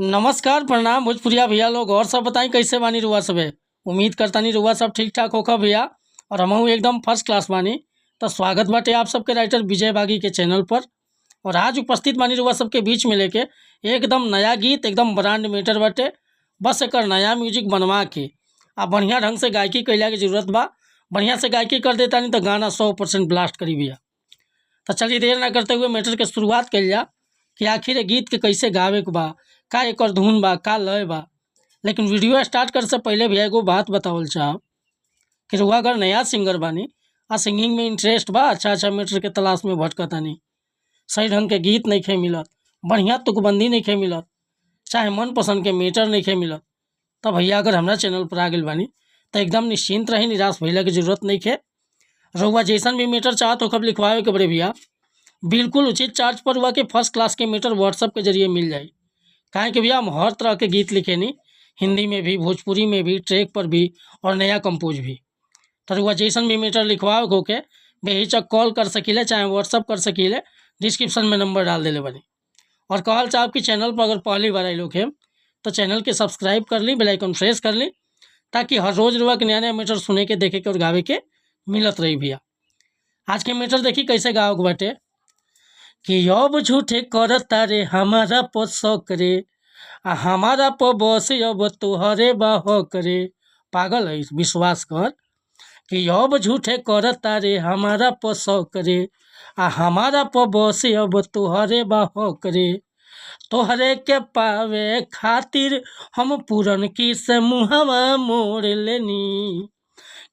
नमस्कार, प्रणाम भोजपुरिया भैया लोग। और सब बताई कैसे बानी रुआ सबे। उम्मीद करतानी रुआ सब ठीक ठाक होखा भैया और हमहू एकदम फर्स्ट क्लास बानी। तो स्वागत बाटे आप सबके राइटर विजय बागी के चैनल पर। और आज उपस्थित बानी रुआ सबके बीच में लेके एकदम नया गीत, एकदम ब्रांड मीटर बाटे। बस एकर नया म्यूजिक बनवा के आ बढ़िया ढंग से गायकी कैला के जरूरत बा। बढ़िया से गायकी कर देतानी तो गाना 100% ब्लास्ट करी भैया। तो चलिए देर ना करते हुए मैटर के शुरुआत कइल जा कि आखिर ए गीत के कैसे गावे के बा, का एकर धुन बा, का लय बा। लेकिन वीडियो स्टार्ट करे से पहले भैया एगो बात बतावल चाहब कि रउआ अगर नया सिंगर बानी आ सिंगिंग में इंटरेस्ट बा, अच्छा अच्छा मैटर के तलाश में भटकतानी, सही ढंग के गीत नइखे मिलत, बढ़िया तुकबंदी नइखे मिलत, चाहे मनपसंद के मैटर नइखे मिलत, त भैया अगर हमरा चैनल पर आ गइल बानी त एकदम निश्चिंत रही, निराश भइला के जरूरत नइखे। रउआ जैसन भी मीटर चाहत होखब लिखवावे के बड़े भैया, बिल्कुल उचित चार्ज पर रउआ के फर्स्ट क्लास के मीटर व्हाट्सअप के जरिए मिल जाई। काहे कि भैया हम हर तरह के गीत लिखेनी, हिंदी में भी, भोजपुरी में भी, ट्रैक पर भी और नया कंपोज भी। त रउआ जैसन भी मीटर लिखवावे के होखे बेहिचक कॉल कर सकीले चाहे व्हाट्सअप कर सकीले। डिस्क्रिप्शन में नंबर डाल देले बानी। और कहल चाहब कि चैनल पर अगर पहली बार आइल होखे तो चैनल के सब्सक्राइब कर ली, बेल आइकन प्रेस कर ली, ताकि हर रोज रउआ के नया नया मीटर सुने के, देखे के और गावे के मिलत रही भैया। आज के मीटर देखी कैसे गावे के बाटे कि अब झूठे करता रे हमारा पर शक रे, आ हमारा पर बस अब तोहरे बा हक रे। पागल है, विश्वास कर कि अब झूठे करता रे हमारा पर शक रे, आ हमारा पर बस अब तोहरे बा हक रे। तोहरे के पावे खातिर हम पूरन की से मुहवा मोड़ लेनी,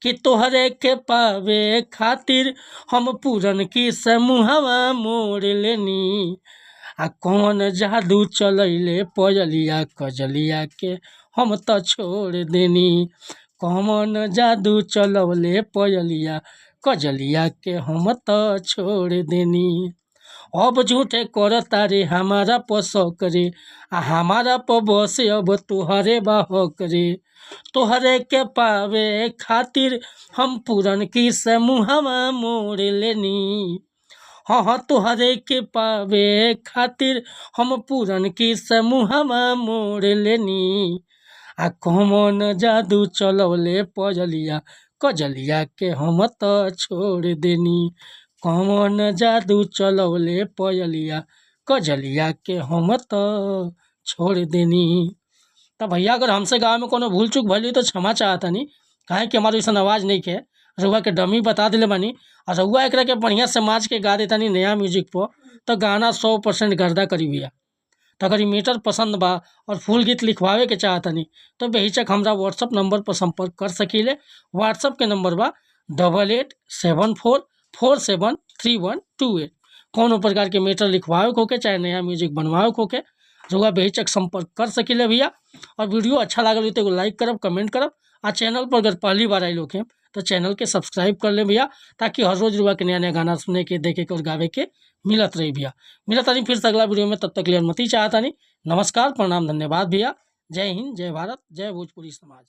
कि तोहरे के पावे खातिर हम पूरन की से मुहवा मोड़ लेनी। आ कौन जादू चलैले पयलिया कजलिया के हम त छोड़ देनी, कौन जादू चलौले पयलिया कजलिया के हम त छोड़ देनी। अब झूठे करता रे हमारा पर शक रे, आ हमारा पर बस अब तोहरे बा हक रे। तोहरे के पावे खातिर हम पूरन की से मुहवा मोड़ लेनी, हाँ हाँ तोहरे के पावे खातिर हम पूरन की से मुहवा मोड़ लेनी। आ कौन जादू चलौले पजलिया कजलिया के हम त छोड़ देनी, कौन जादू चलौले पयलिया कजलिया के हम त छोड़ देनी। त भैया अगर हमसे गावे में कोनो भूल चूक भइल तो क्षमा चाहतानी, काहे कि हमार अइसन आवाज़ नइखे। रउआ के डमी बता देले बानी और रउआ एकरा के बढ़िया से माज के गा देतानी नया म्यूजिक पर तो गाना 100% गर्दा करी भैया। त अगर ई मीटर पसंद बा और फुल गीत लिखवावे के चाहतानी तो बेहिचक हमरा व्हाट्सअप नंबर पर संपर्क कर सकीले। व्हाट्सअप के नंबर बा 8874473128। कौनो प्रकार के मीटर लिखवावे के होखे चाहे नया म्यूजिक बनवावे के होखे रउआ बेहिचक संपर्क कर सकीले भैया। और वीडियो अच्छा लागल हो तो एगो लाइक करब, कमेंट करब आ चैनल पर अगर पहली बार आइल होखे तो चैनल के सब्सक्राइब कर ले भैया, ताकि हर रोज रउआ के नया नया गाना सुने के, देखे के और गावे के मिलत रही भैया। मिलत तानी फिर से अगला वीडियो में, तब तक के लिए अनुमति चाहतानी। नमस्कार, प्रणाम, धन्यवाद भैया। जय हिंद, जय भारत, जय भोजपुरी समाज।